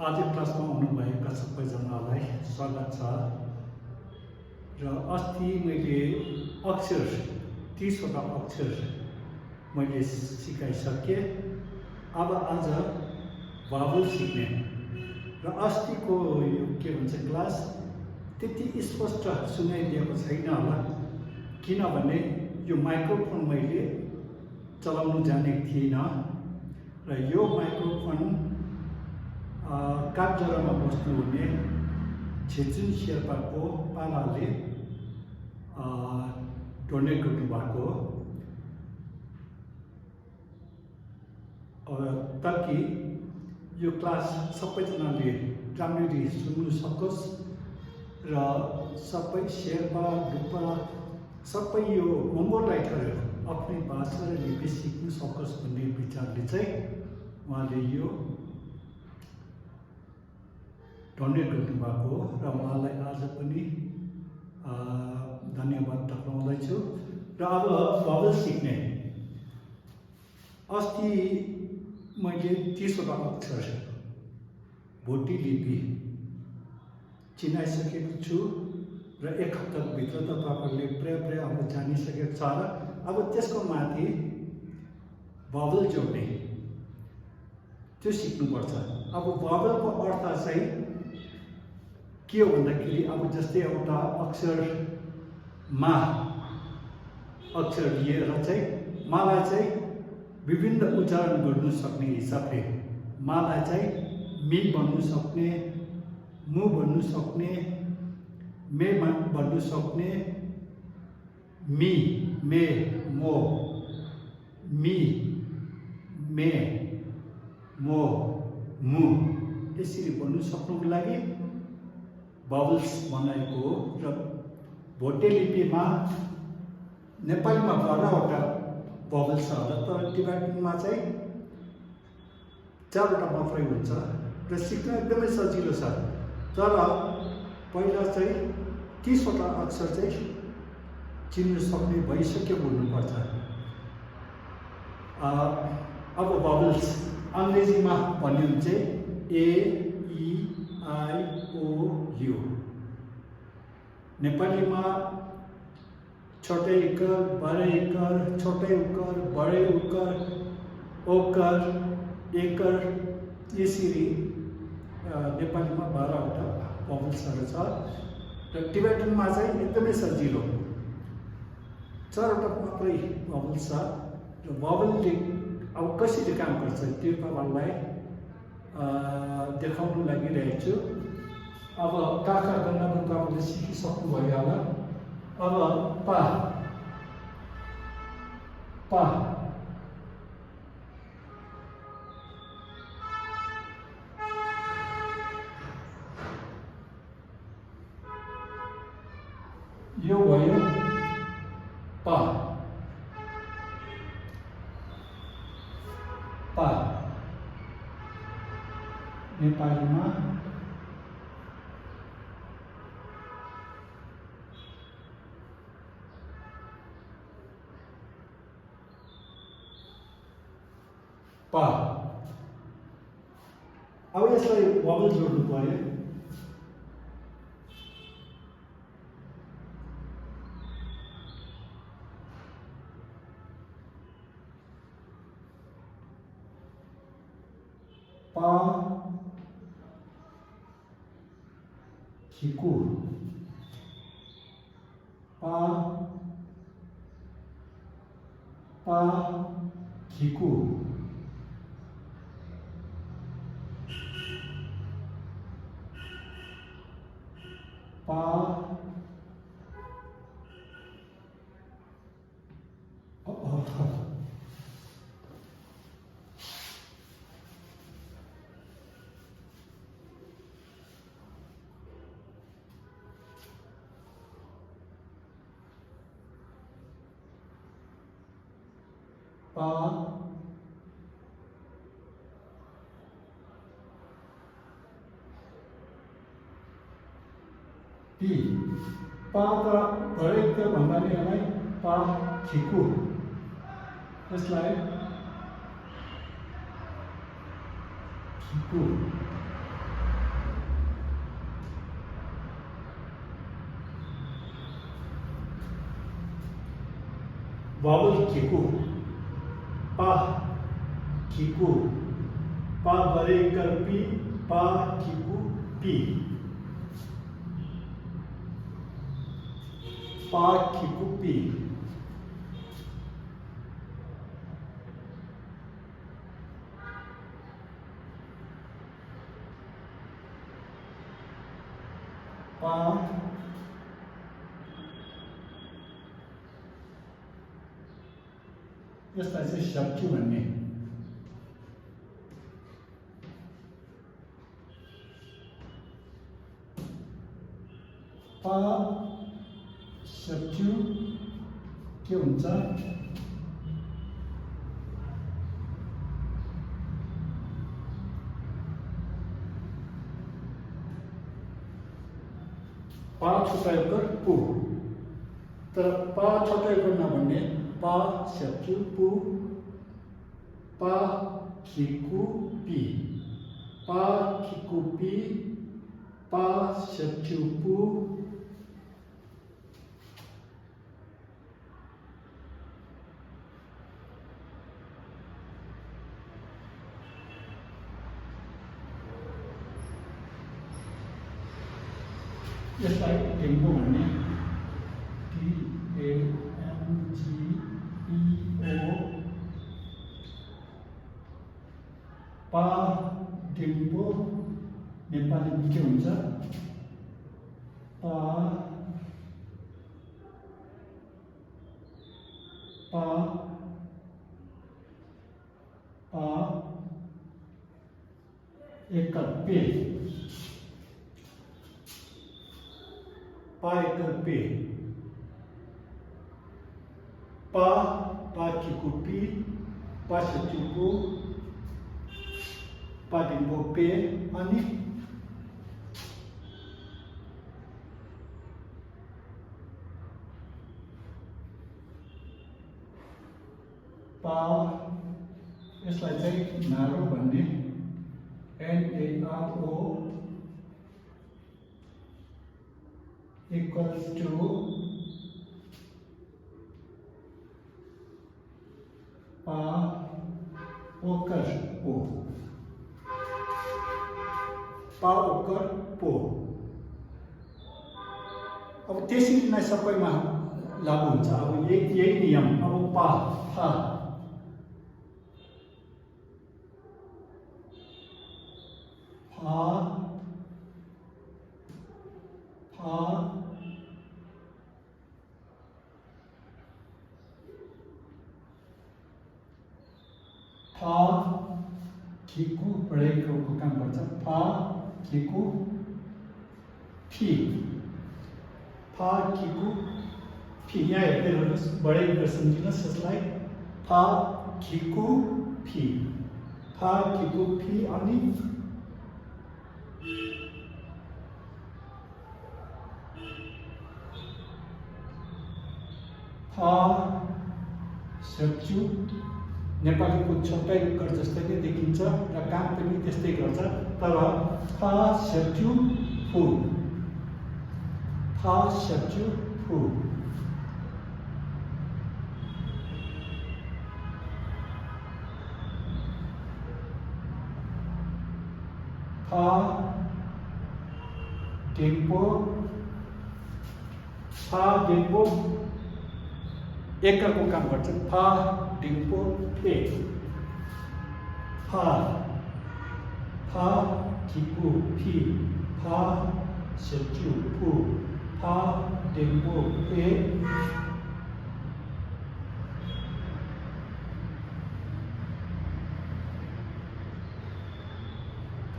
आज क्लासमा आउनुभएका सबैजनालाई स्वागत छ। र अस्ति मैले अक्षर 30वटा अक्षर मैले सिकाइसकेँ। अब आज भावल सिक्ने र अस्तिको यो के भन्छ क्लास त्यति स्पष्ट सुनाइदिएको छैन होला, किनभने यो माइक्रोफोन मैले चलाउनु जानेको थिइनँ र यो माइक्रोफोन काठजरामा बस्नुहुने छेचुन शेर्पाको पालाले डोनेट गर्नुभएको हो, ताकि यो क्लास सबैजनाले राम्ररी सुन्नु सकोस् र सबै शेर्पा डुप्पा सबै यो मङ्गोल राइटरहरू आफ्नै भाषा र लिपि सिक्नु सकोस् भन्ने विचारले चाहिँ उहाँले यो डोनेट गर्नुभएको हो र उहाँलाई आज पनि धन्यवाद टक्राउँदैछु। र अब भावल सिक्ने अस्ति मैले 30वटा अक्षर भोटी लिपि चिनाइसकेको छु र एक हप्ताभित्र त तपाईँहरूले प्राय अब जानिसकेको छ र अब त्यसको माथि भावल जोड्ने त्यो सिक्नुपर्छ। अब भावलको अर्थ चाहिँ के हो भन्दाखेरि अब जस्तै एउटा अक्षरमा अक्षर लिएर चाहिँ मालाई चाहिँ विभिन्न उच्चारण गर्नु सक्ने हिसाबले मालाई चाहिँ मी भन्नु सक्ने, मु भन्नु सक्ने, मे भन्नु सक्ने, मी, मे, मो, मी, मे, मो, मु यसरी भन्नु सक्नुको लागि भावल्स बनाएको हो। र भोटे लिपिमा नेपालीमा 12वटा भावल्स छ तर टिबेटनमा चाहिँ 4वटा मात्रै हुन्छ र सिक्न एकदमै सजिलो छ। तर पहिला चाहिँ 30वटा अक्षर चाहिँ चिन्नु सक्ने भइसक्यो भन्नुपर्छ। अब भावल्स अङ्ग्रेजीमा भन्यो भने चाहिँ ए ई आई ओ यू, नेपालीमा छोटे इकर, बडे इकर, छोटे उकर, बडे उकर, ओकर, एकर यसरी नेपालीमा 12वटा भावल्सहरू छ र टिबेटनमा चाहिँ एकदमै सजिलो 4वटा मात्रै भावल्स छ। र भावलले अब कसरी काम गर्छ त्यो तपाईँलाई देखाउनु लागिरहेको छु। अब काका गर्न पनि तपाईँले सिकिसक्नुभयो होला। अब पा पा यो भयो पा पा नेपालीमा पा। अब यसलाई भावल जोड्नु पर्यो। पा खिकु, पा पा खिकु, पा पा पी पा का हरेक भन्नाले हमें पा खिकु यसलाई खिकु vowel kiku, pa, kiku, pa barekar pi, pa kiku pi, pa kiku pi, pa यसलाई चाहिँ सक्छु भन्ने पा सक्छु के हुन्छ पा छुट्यायो कर पु तर पा छुट्यायो कर नभन्ने पा सक्छु पु पा खिकु पी पा खिकु पी पा सक्छु पु यसलाई टेम्पो भन्ने TAMGPO पा टेम्पो नेपालीमा के हुन्छ पा पा पा एकल पे पा एकल पे पा पा किकु पी पा सक्छु पा टेम्पो पे अनि पा यसलाई चाहिँ नारो भन्ने NARO equals to पा ओकर पो पा ओकर पो अब त्यसरी नै सबैमा लागु हुन्छ अब यही नियम अब पा फा फा फा फा खिकु बढेको काम गर्छ फा खिकु फी फा खिकु फी यहाँ हेर्दै गर्नुहोस् बढेको सम्झिनुहोस् यसलाई फा खिकु फी फा खिकु फी अनि फा सक्छु नेपालीको छुट्टै कर जस्तै नै देखिन्छ र काम पनि त्यस्तै गर्छ तर फा सक्छु फु फा सक्छु फु फा टेम्पो फा टेम्पो एकलको काम गर्छ फा टेम्पो पे फा फा खिकु फी फा सक्छु फु फा टेम्पो पे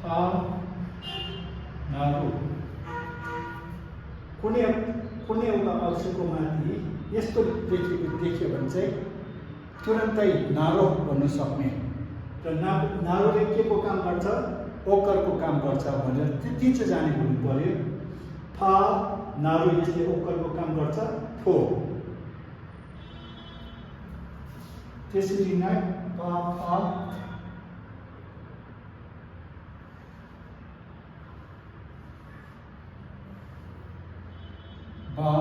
फा नारो कुनै एउटा अक्षरको माथि यस्तो देखियो भने चाहिँ तुरन्तै नारो भन्नु सक्ने र नारोले के को काम गर्छ ओकरको काम गर्छ भनेर त्यति चाहिँ जाने हुनु पर्यो फा नारो यसले ओकरको काम गर्छ फो त्यसरी नै पा फा बा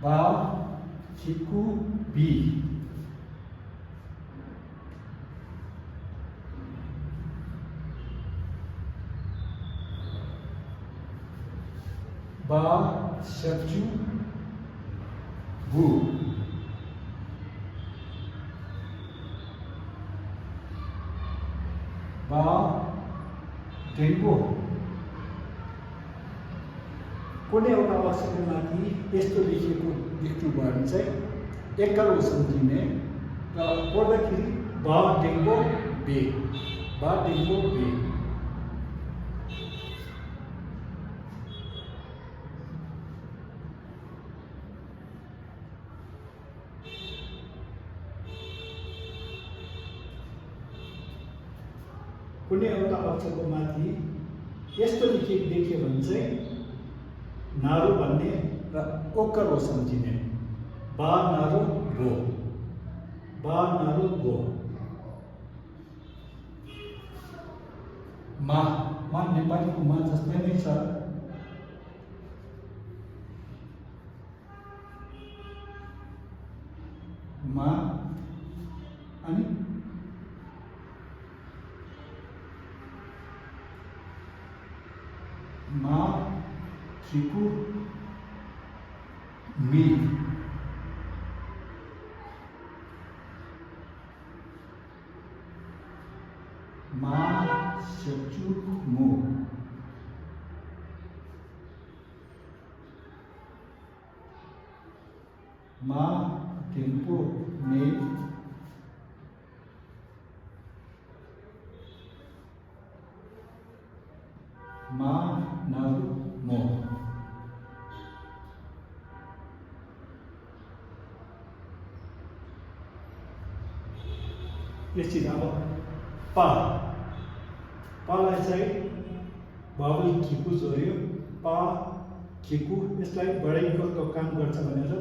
बा खिकु बी बा सेप्चु बु बा डेङ्गो कुनै एउटा अक्षरको माथि यस्तो लेखिएको देख्नुभयो भने चाहिँ एकल सम्झिने र पढ्दाखेरि बा डेङ्गो बे बा डेङ्गो बे कुनै एउटा अक्षरको माथि यस्तो लेखिएको देखियो भने चाहिँ नारो भन्ने र ओकर हो सम्झिने बा नारो गो बा नारो गो मा नेपालीको मा जस्तै नै छ मा अनि मा खिकु मी मा सेप्चु मु मा टेम्पो मे मा नारु मो यसरी अब पालाई चाहिँ बाबुले खिकु छोड्यो पा खिकु यसलाई बढाइको काम गर्छ भनेर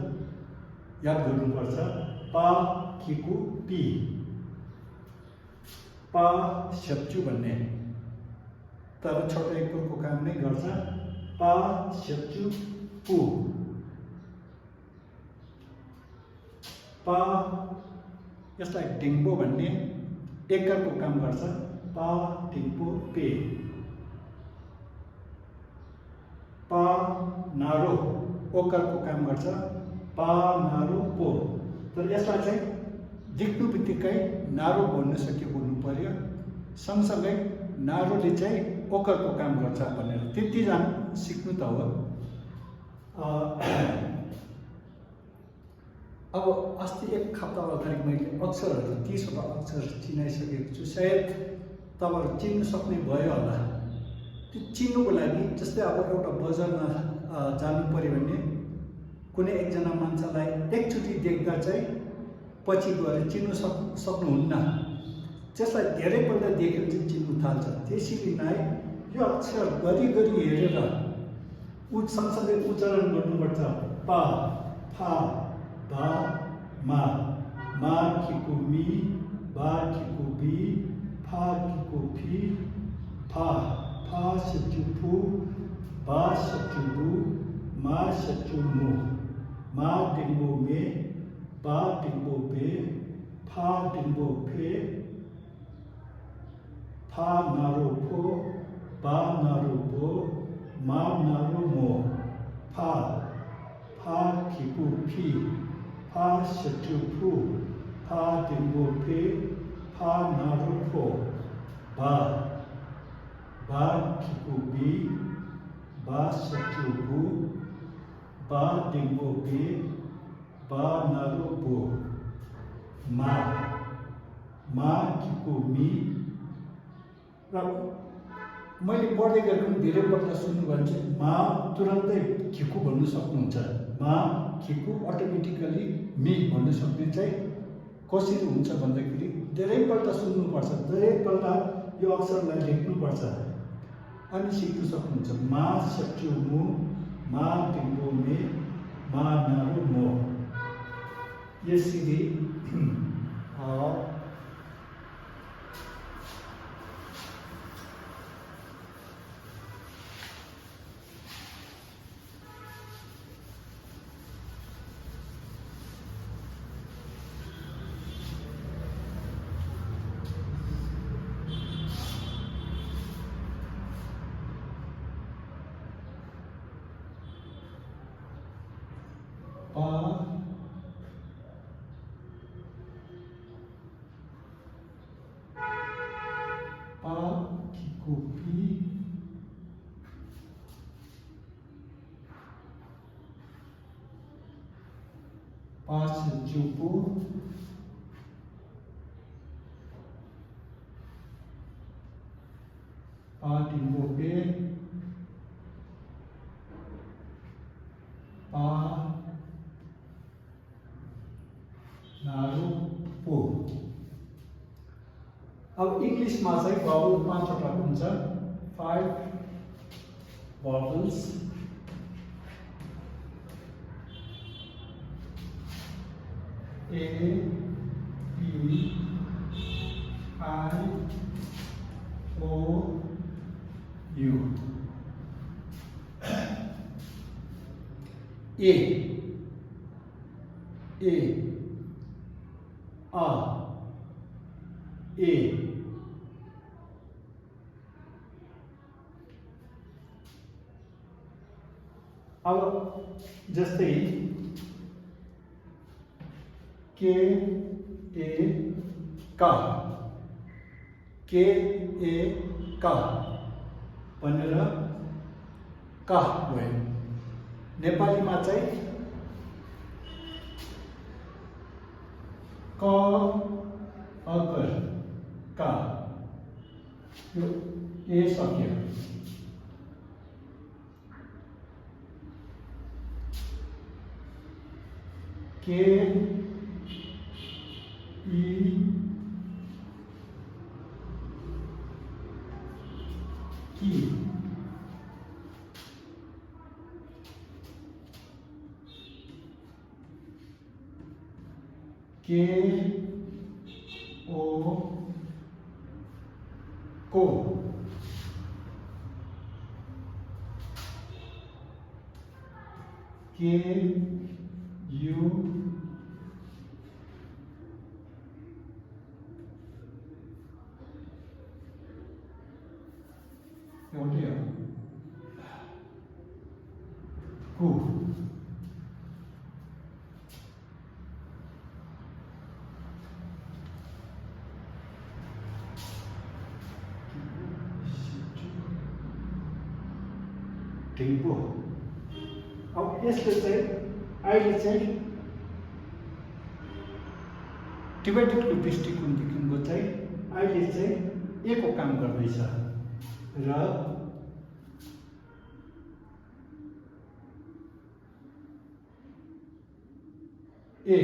याद गर्नुपर्छ पा खिकु पी पा सेप्चु भन्ने तर छोटो एकको काम नै गर्छ पा सेप्चु पु पा यसलाई डिङ्बो भन्ने एकरको काम गर्छ पा डिङ्बो पे पा नारो ओकरको काम गर्छ पा नारो पो तर यसलाई चाहिँ देख्नु बित्तिकै नारो बोल्न सकेको हुनु पर्यो सँगसँगै नारोले चाहिँ ओकरको काम गर्छ भनेर त्यति सिक्नु त हो अब अस्ति एक हप्ता अगाडि मैले अक्षरहरू 30वटा अक्षर चिनाइसकेको छु सायद तपाईँहरू चिन्नु सक्ने भयो होला त्यो चिन्नुको लागि जस्तै अब एउटा बजारमा जानु पर्यो भने कुनै एकजना मान्छेलाई एकचोटि देख्दा चाहिँ पछि गएर चिन्नु सक्नुहुन्न त्यसलाई धेरैपल्ट देखेर चाहिँ चिन्नु थाल्छ त्यसरी नै यो अक्षर गरी हेरेर सँगसँगै उच्चारण गर्नुपर्छ पा फा बा मा खिकु मी बा खिकु बी फा खिकु फी फा सेप्चु फु बा सेप्चु बु मा सेप्चु मु मा डिङ्बो मे बा डिङ्बो बे फा डिङ्बो फे फा नारो फो बा नारो बो मा नारो मो फा खिकु फी फा सेप्चु फु फा डिङ्बो फे फा नारो फो बा खिकु बी बा सेप्चु बु बा डिङ्बो बे बा नारो बो मा खिकु मी र मैले पढ्दै गरेको पनि धेरैपल्ट सुन्नु भने चाहिँ मा तुरन्तै खिकु भन्नु सक्नुहुन्छ मा खिकु अटोमेटिकली मी भन्नु सक्ने चाहिँ कसरी हुन्छ भन्दाखेरि धेरैपल्ट सुन्नुपर्छ धेरैपल्ट यो अक्षरलाई लेख्नुपर्छ अनि सिक्नु सक्नुहुन्छ मा सेप्चु मु मा डिङ्बो मे मा नारो मो यसरी 是酒部，八顶部边，八नारू पो। अब इंग्लिश में चाहिँ भवल 5 वटा हुन्छ 5 vowels A E I O U A A अब जस्तै के ए का भनेर का भयो। नेपालीमा चाहिँ क अगर का यो ए सक्यो। के ई की के ओ को के यू एउटै हो कु टिम्पो। अब यसले चाहिँ अहिले चाहिँ टिबेटनको दृष्टिकोणदेखिको चाहिँ अहिले चाहिँ एको काम गर्दैछ र ए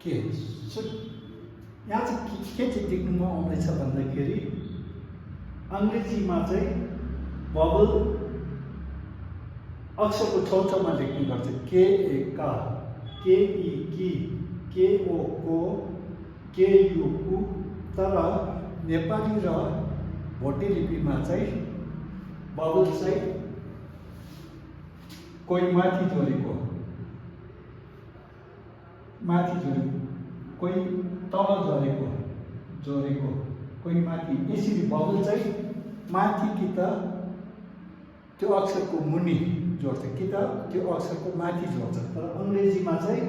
के यहाँ चाहिँ के चाहिँ देख्नुमा आउँदैछ भन्दाखेरि अङ्ग्रेजीमा चाहिँ भवल अक्षरको छेउछाउमा लेख्ने गर्छ के ए का के ई की के ओ को के यु कु। तर नेपाली र भोटे लिपिमा चाहिँ भवल चाहिँ कोही माथि जोडेको कोही तल जोडेको कोही माथि यसरी भवल चाहिँ माथि कि त त्यो अक्षरको मुनि जोड्छ कि त त्यो अक्षरको माथि जोड्छ। तर अङ्ग्रेजीमा चाहिँ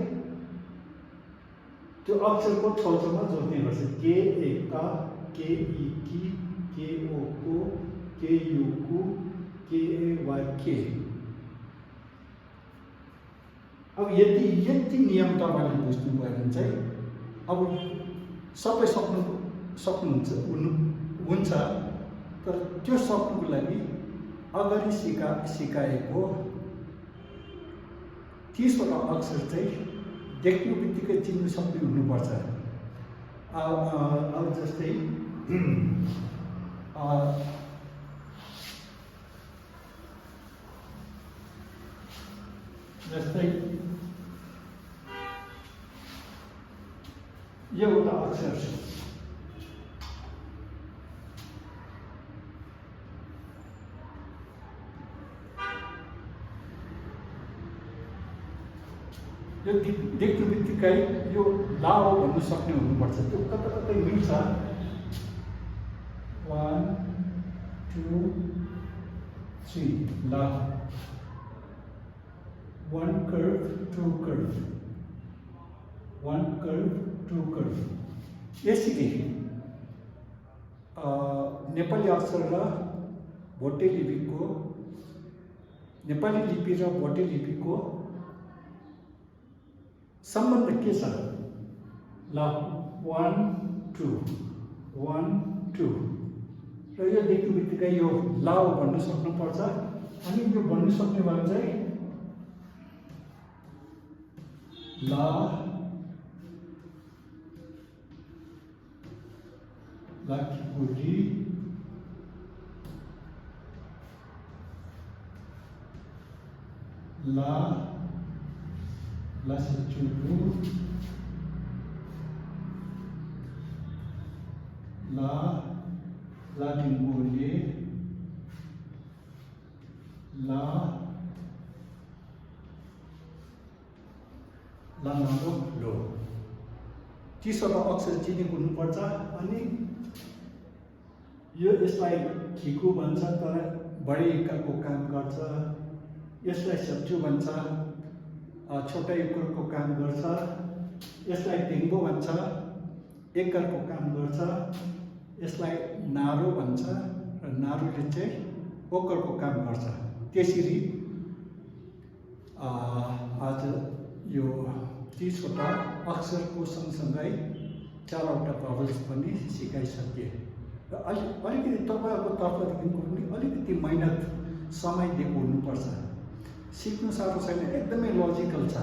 त्यो अक्षरको छेउछाउमा जोड्ने गर्छ के ए का के ई की के ओ को के यु कु के ए वाइ के। अब यति नियम तपाईँले बुझ्नुभयो भने चाहिँ अब सबै हुन्छ। तर त्यो सक्नुको लागि अगाडि सिकाएको 30 वटा अक्षर चाहिँ देख्नु बित्तिकै चिन्नु सक्ने हुनुपर्छ। अब जस्तै एउटा अक्षर छ यो देख्नु बित्तिकै यो ला हो भन्नु सक्ने हुनुपर्छ। त्यो कता कतै मिल्छ 1 2 3 ला one curve, two curve, one curve, two curve. यसरी नेपाली अक्षर र भोटे लिपिको नेपाली लिपि र भोटे लिपिको सम्बन्ध के छ ल 1 2 1 2 र यो देख्नु बित्तिकै यो लाउ भन्न सक्नुपर्छ अनि यो भन्न सक्ने भए चाहिँ ला लाखिपुरी ला लासिचुपु ला लाटिङ्गोले ला लामारो लो तीसवटा अक्षर चिनेको हुनुपर्छ अनि यो यसलाई खिकु भन्छ तर बढी इकारको काम गर्छ यसलाई सब्जु भन्छ छोटा इकारको काम गर्छ यसलाई ढिङ्गो भन्छ एकरको काम गर्छ यसलाई नारो भन्छ र नारोले चाहिँ ओकरको काम गर्छ त्यसरी आज यो 30वटा अक्षरको सँगसँगै 4वटा भवल्स पनि सिकाइसके र अलिकति तपाईँहरूको तर्फदेखि पनि अलिकति मेहनत समय दिएको हुनुपर्छ सिक्नु साह्रो छैन एकदमै लजिकल छ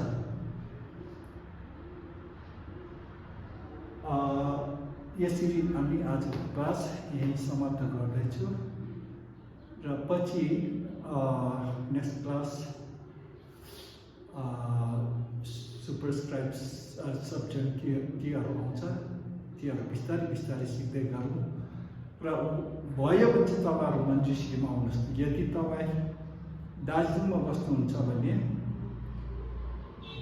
यसरी हामी आजको क्लास यही समाप्त गर्दैछु र पछि नेक्स्ट क्लास सुपरस्क्राइब सब्जेक्ट केहरू आउँछ तीहरू बिस्तारै बिस्तारै सिक्दै गरौँ र भयो भने चाहिँ तपाईँहरू मन्जुश्रीमा आउनुहोस् यदि तपाईँ दार्जिलिङमा बस्नुहुन्छ भने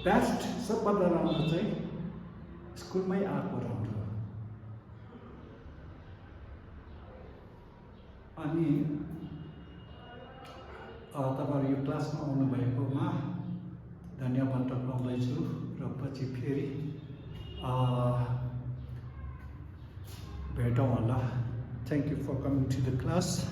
बेस्ट सबभन्दा राम्रो चाहिँ स्कुलमै आएको राम्रो अनि तपाईँहरू यो क्लासमा आउनुभएकोमा धन्यवाद टक्राउँदैछु र पछि फेरि भेटौँ होला. Thank you for coming to the class.